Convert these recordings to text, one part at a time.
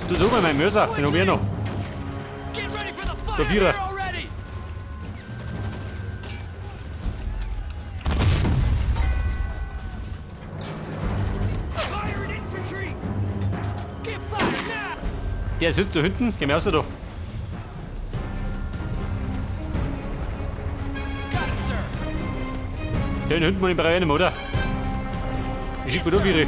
Du sag mal, mein Mörser, den hab ich ja noch. Der Vierer. Der sitzt da hinten, geh mal raus da. Den hinten muss ich brauche ich nicht mehr, oder? Ich schick mir da Viere.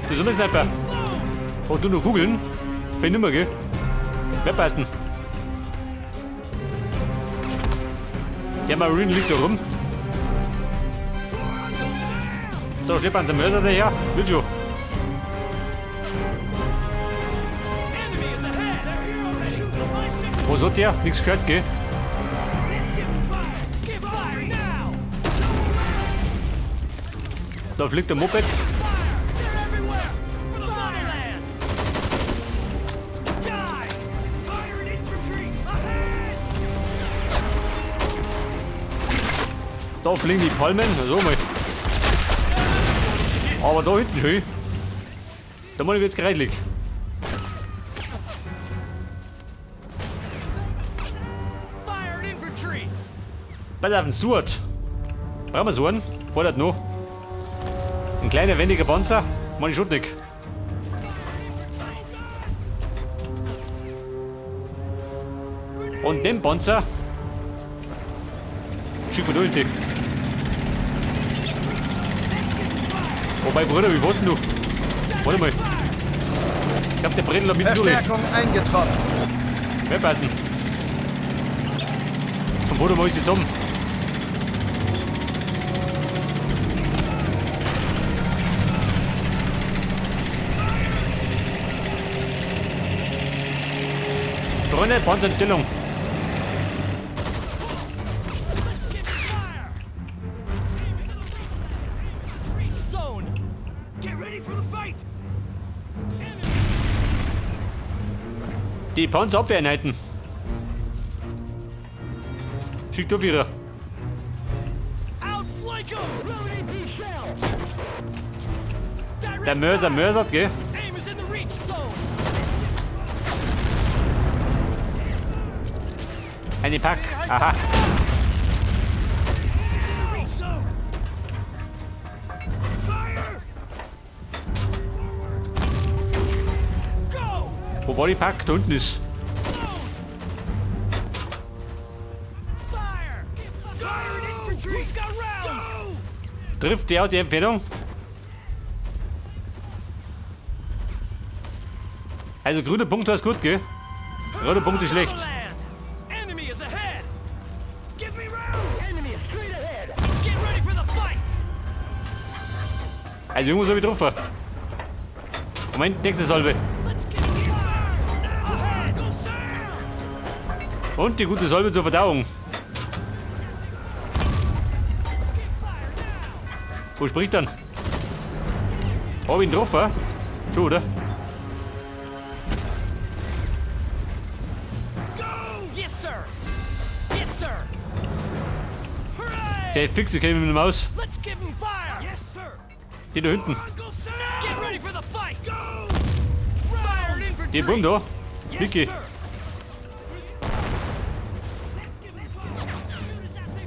Du so ein Sniper. Oh, du noch Kugeln? Vielleicht nimmer, gell? Wer passen? Der Marine liegt da rum. So, schlepp an den Mörser daher. Will schon. Was hat der? Nix gehört, gell? Da fliegt der Moped. Da fliegen die Palmen, so mal. Aber da hinten schön. Da muss ich jetzt gereitlich. Pass auf den Stuart. Brauchen wir so einen? Fordert noch. Ein kleiner, wendiger Panzer. Mach ich schon nicht. Und den Panzer schicken wir da hinten. Wobei, Bruder, wie warst denn du? Warte mal. Ich hab den Bredel da mitten durch. Verstärkung eingetroffen. Wer passen? Von wo du mal ist jetzt um? Freunde, Panzer in Stellung. Die Panzerabwehreinheiten. Schickt auf ihre. Der Mörser mörsert, gell? Eine Pack. Aha. Wo war die Pack? Da unten ist. Trifft der auch die Empfehlung? Also grüne Punkt ist gut, gell? Rote Punkt ist schlecht. Also irgendwas hab ich getroffen. Moment, nächste Salve. Und die gute Salbe zur Verdauung. Wo spricht dann? Hab ich ihn getroffen? Schon, oder? Sehr fix, ich käme mit der Maus. Die da hinten. Die Bumm da. Vicky.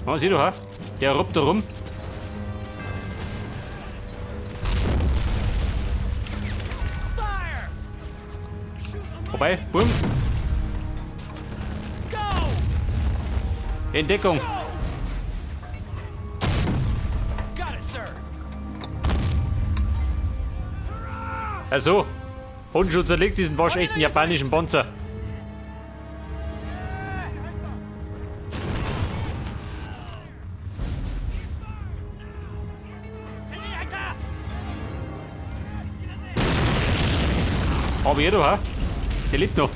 Oh, sieh du, ha? Der robbt da rum. Vorbei, bumm. Entdeckung. Also, Honshu zerlegt diesen waschechten japanischen Panzer. Aber jeder, ha? Der lebt noch.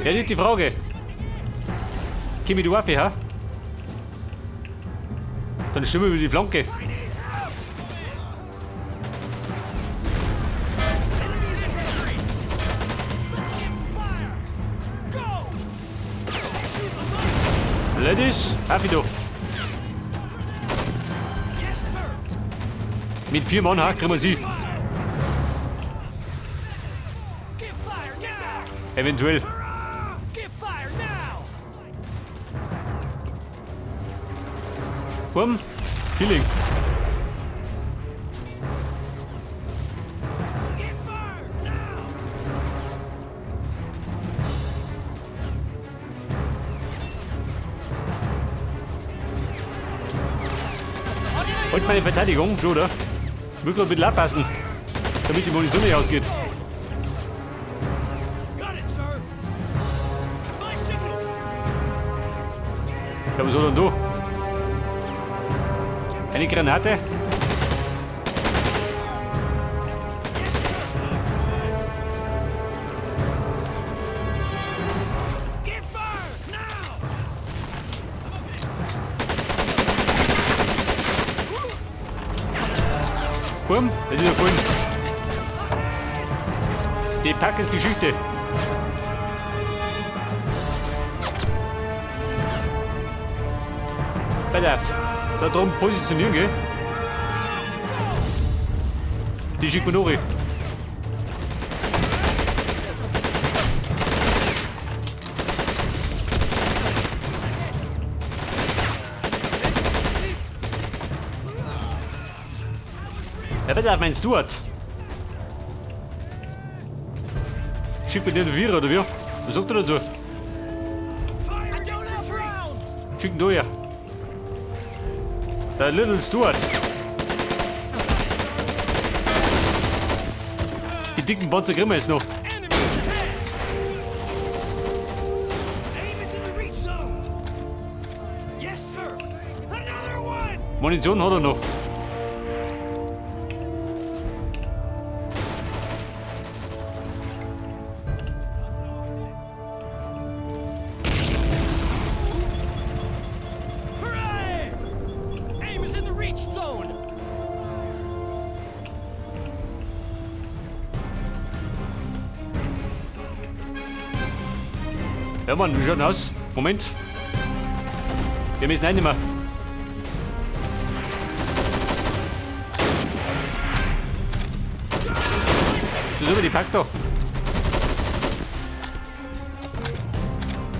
Ja, nicht die Frage. Komm ich da auf, ha? Dann stimmen wir über die Flanke. Ladies, happy do. Mit 4 Mann, ha, kriegen wir sie. Eventuell. Komm, Killing. Und meine Verteidigung, schon, oder? Ich muss noch ein bisschen abpassen, damit die Munition nicht ausgeht. Ja, was soll denn du? Eine Granate? Bumm, das ist ja voll. Die Pack ist Geschichte. Pass auf. Da drum positionieren, gell? Die Shikonori. Ja, pass auf, mein Stuart. Schickt mir den Vierer, oder wie? Was sagt er dazu? Schick ihn durch. Der Little Stuart. Die dicken Panzer kriegen wir jetzt noch. Munition hat er noch. Ja Mann, wie schaut denn aus? Moment. Wir müssen reinnehmen. Das ist aber die Pack da.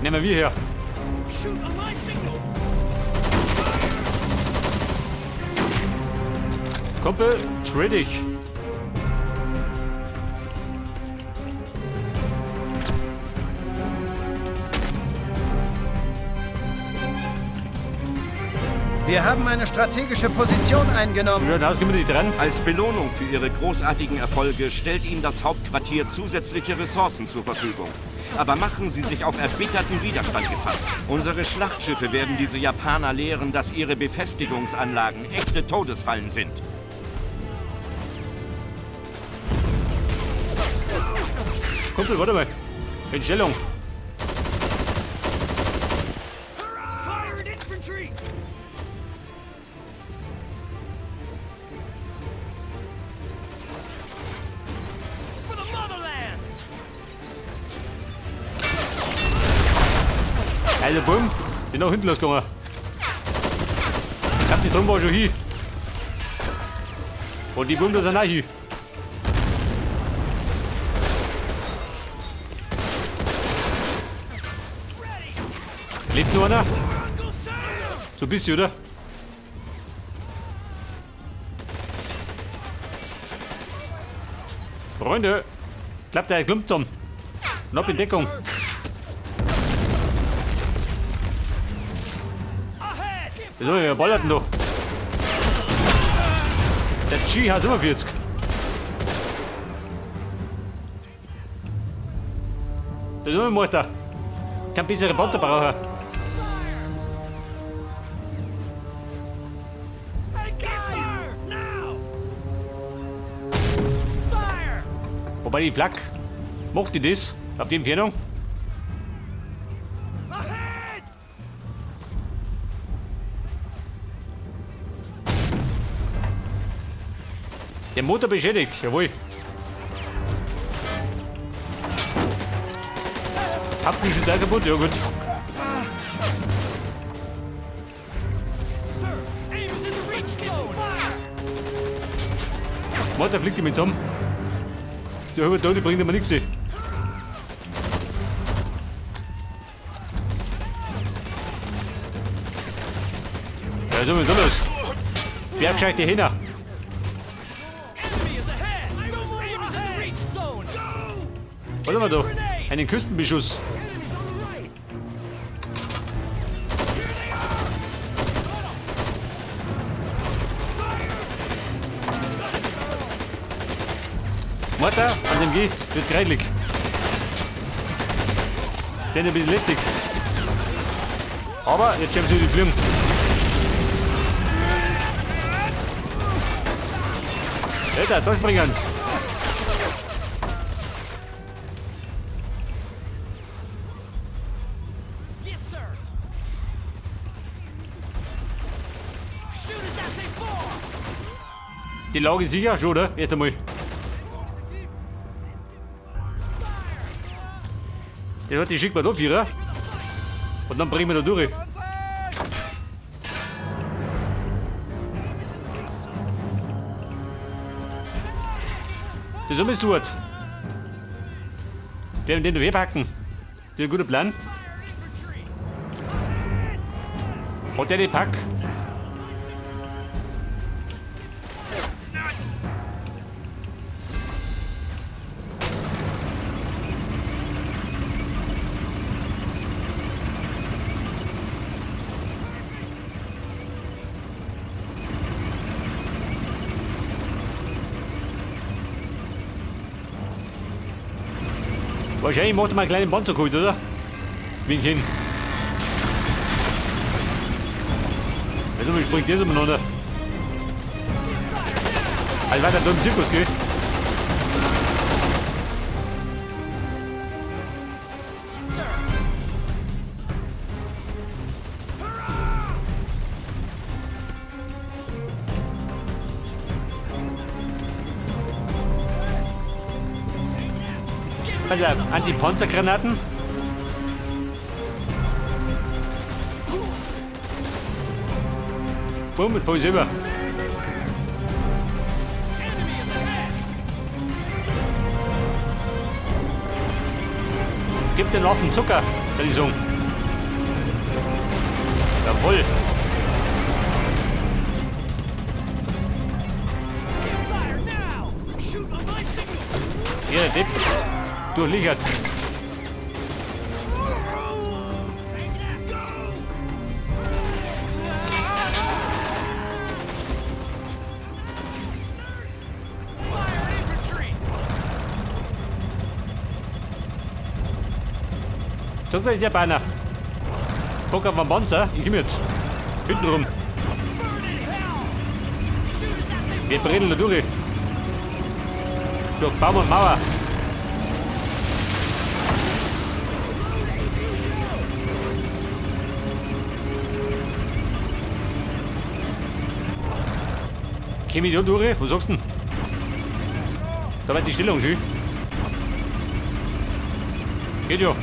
Nehmen wir her. Kumpel, trade dich. Wir haben eine strategische Position eingenommen. Ja, da sind wir nicht dran. Als Belohnung für Ihre großartigen Erfolge stellt Ihnen das Hauptquartier zusätzliche Ressourcen zur Verfügung. Aber machen Sie sich auf erbitterten Widerstand gefasst. Unsere Schlachtschiffe werden diese Japaner lehren, dass ihre Befestigungsanlagen echte Todesfallen sind. Kumpel, warte mal. In Stellung. Also bumm, bin nach hinten losgegangen. Ich hab die Drum war schon hin. Und die Bumm, da sind auch hin. Lebt nur einer? So ein bisschen, oder? Freunde, klappt der Klump zusammen. Und ab in Deckung. Wieso, wer ballert denn da? Der G hat 47. Das ist immer Meister. Kein besseren Panzer brauchen. Wobei die Flak, macht die das auf die Entfernung? Der Motor beschädigt, jawohl. Hauptgeschütz auch kaputt, ja gut. Motor fliegt die mit zusammen. Die halbe da, die bringt immer nichts. Ja, so ist los. Wer gescheit die Hähner? Was haben wir da? Einen Küstenbeschuss. Mortar an dem G wird kreidlig. Der ist ein bisschen lästig. Aber jetzt schreiben sie die Fliegen. Alter, da springen sie. Die Lage ist sicher schon, oder? Erst einmal. Der hat die schickt man da vierer. Und dann bringen wir da durch. Das ist dort. Wir werden den da wegpacken. Das ist ein guter Plan. Hat der den Pack? Wahrscheinlich macht er mal einen kleinen Panzer geholt, oder? Wink hin. Also, wie springt das umeinander? Also weiter da im Zirkus, gell? Also Anti-Panzergranaten. Boom, mit voll selber. Gib den Affen Zucker, würde ich sagen. Jawohl. Hier, der Depp. Durchlichert. Sag mal, ist Japaner. Bock auf einen Panzer? Ich komm jetzt. Hinten rum. Wir brennen da durch. Durch Baum und Mauer. Komm ich da durch? Was sagst du denn? Da war die Stellung schön. Geht schon.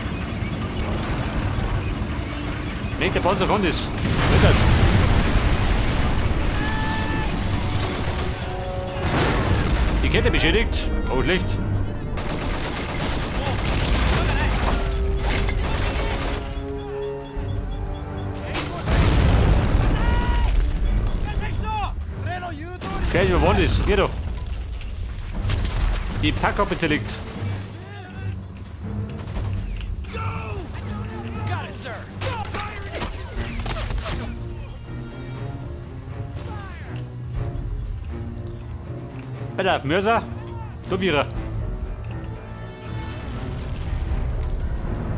Nee, der Panzer kann das. Geht das? Die Kette beschädigt, aber schlecht. Scheiße, wo war das? Hier da. Die Packkappe zerlegt. Alter, Mörser, du Vierer.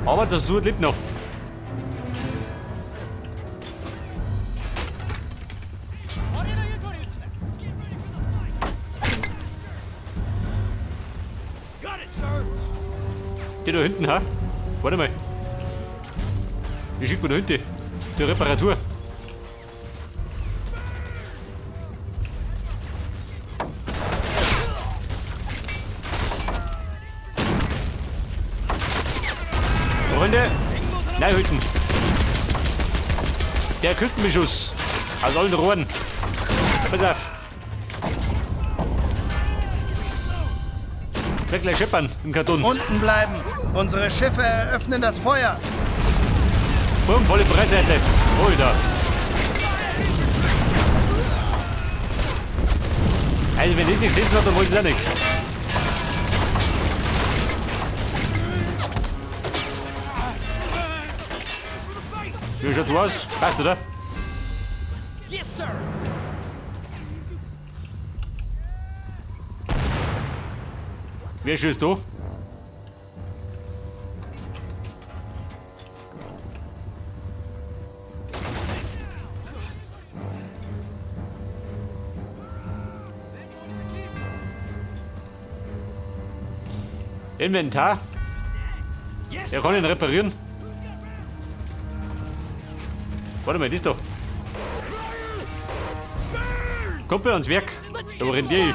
Aber das Sur lebt noch. Die da hinten, ha? Warte mal. Wie schickt man da hinten? Die Reparatur. Der Küstenbeschuss. Aus allen Rohren. Pass auf. Wird gleich scheppern im Karton. Unten bleiben. Unsere Schiffe eröffnen das Feuer. Bumm, volle Breitseite. Alter. Also wenn ich nicht gesehen habe, dann wollte ich es auch nicht. Wie schaut's aus? Passt, oder? Yes, sir. Wer schießt da? Inventar. Er kann ihn reparieren. Warte mal, das da. Kumpel ans Werk. Da rennt die.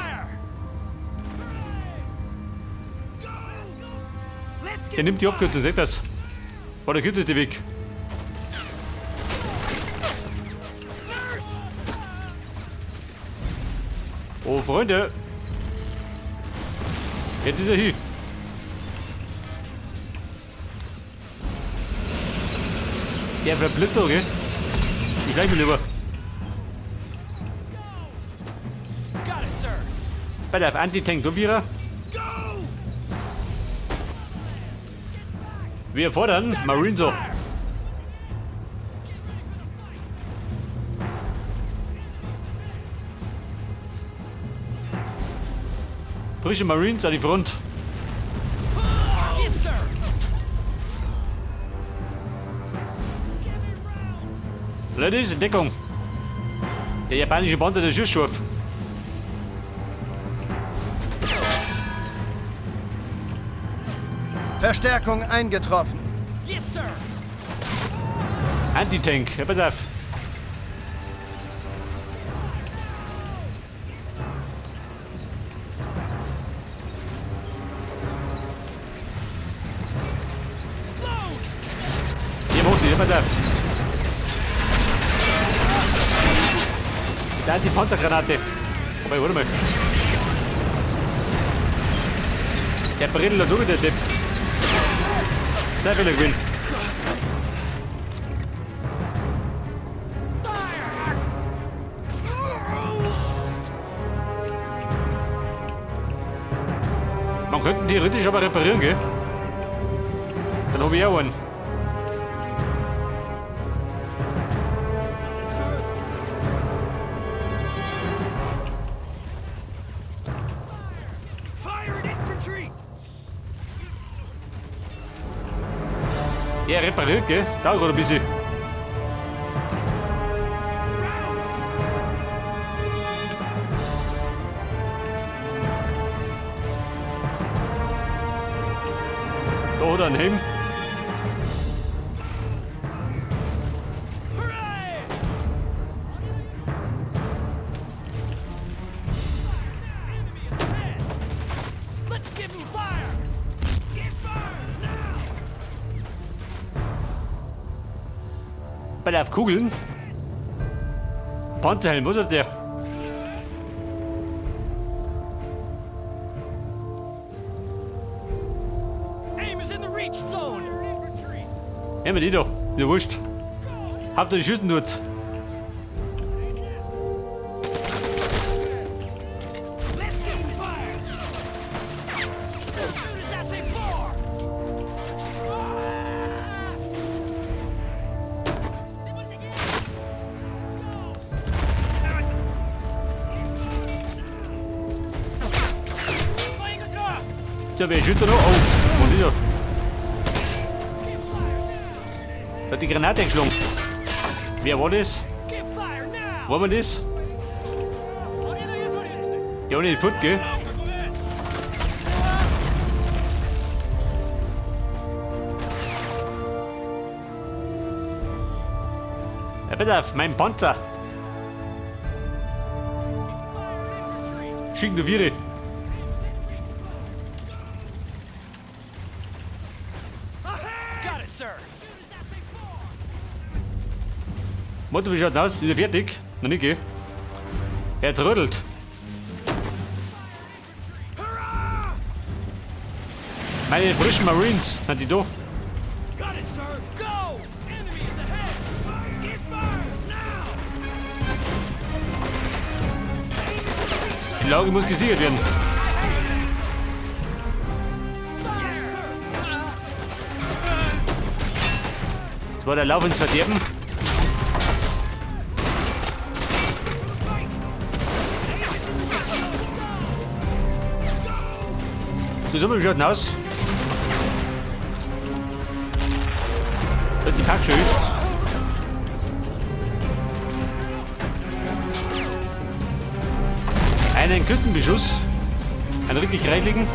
Der nimmt die Abkürzung, seht das. War der kürzeste Weg. Oh, Freunde. Jetzt ist er hier. Der verblitzt doch, gell? Ich gleich mir lieber. Bei der Anti-Tank Dovira. Wir fordern Marine. Frische Marines an die Front. Yes, sir. Ladies, in Deckung. Der japanische Bande, der ist scharf. Verstärkung eingetroffen. Yes, sir. Anti-Tank, ja, pass auf. Hier macht die, pass auf. Mit der Anti-Panzergranate. Wobei, warte mal. Der brennt da durch, der Depp. Sehr viele Gewinn. Man könnte theoretisch aber reparieren, gell? Dann hab ich auch einen. Ja, repariert, gell? Dauert gerade ein bisschen. Da hat er einen Helm. Let's give 'em fire. Get fire now. Bei der Kugeln. Panzerhelm, was hat der? Aim is in the reach zone. Nehmen wir die da. Ja, wurscht. Habt ihr die Schüssen dort? Let's give 'em fire. Shoot as I say four. So, wer schießt da noch? Oh, wo ist er? Da hat die Granate eingeschlagen. Wer war das? War man das? Der war nicht fort, gell? Ja, pass auf, mein Panzer. Schicken du Viere. Got it, sir. Motor, wie schaut denn aus? Ist er fertig? Noch nicht, gell? Er trödelt. Meine frischen Marines, sind die da? Die Lage muss gesichert werden. Das war der Lauf ins Verderben. So, wie schaut denn aus? Das ist die Packschild. Einen Küstenbeschuss. Einen richtig reichlichen.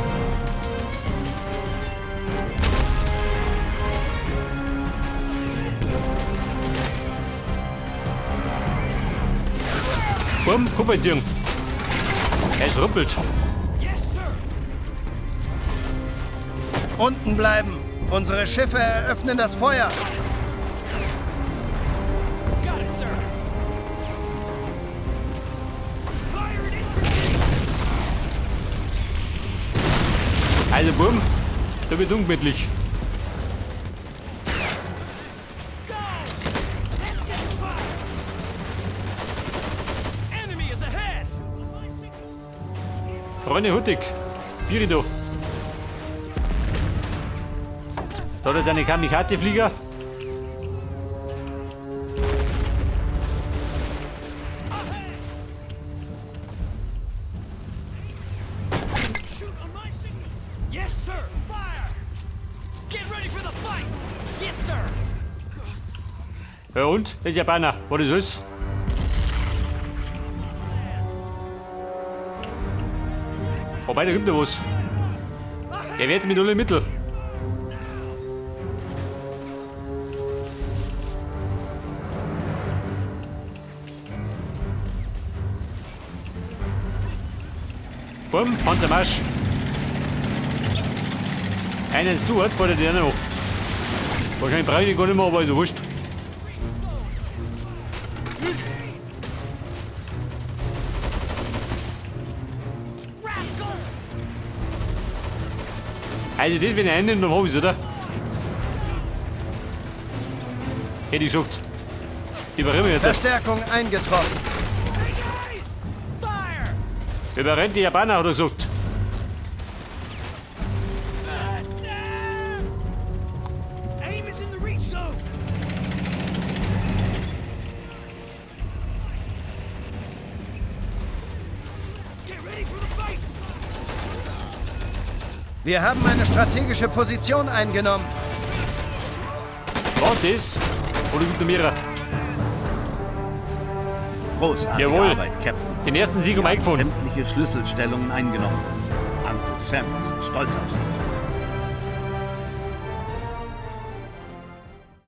Bumm, Kupferziehung. Es ruppelt. Unten bleiben. Unsere Schiffe eröffnen das Feuer. Also Bumm, da wird ungemütlich. Freunde Huttig, Virido. Da hat er seine Kamikaze-Flieger. Ja und? Das ist Japaner. Was ist das? Wobei, da gibt ja was. Der wird mit allen Mitteln. Bumm, Panzermarsch. Einen Stuart fordert der noch. Wahrscheinlich brauche ich den gar nicht mehr, aber ist ja wurscht. Also das, wenn ich einnehme, dann hab ich's, oder? Hätte ich gesagt. Überrennen wir jetzt. Verstärkung eingetroffen. Überrennt die Japaner, hat er gesagt. Wir haben eine strategische Position eingenommen. Was ist? Oder gibt es mehrere? Großartige Jawohl. Arbeit, Captain. Den ersten Sieg Sie um haben eingefunden. sämtliche Schlüsselstellungen eingenommen. Uncle Sam ist stolz auf Sie.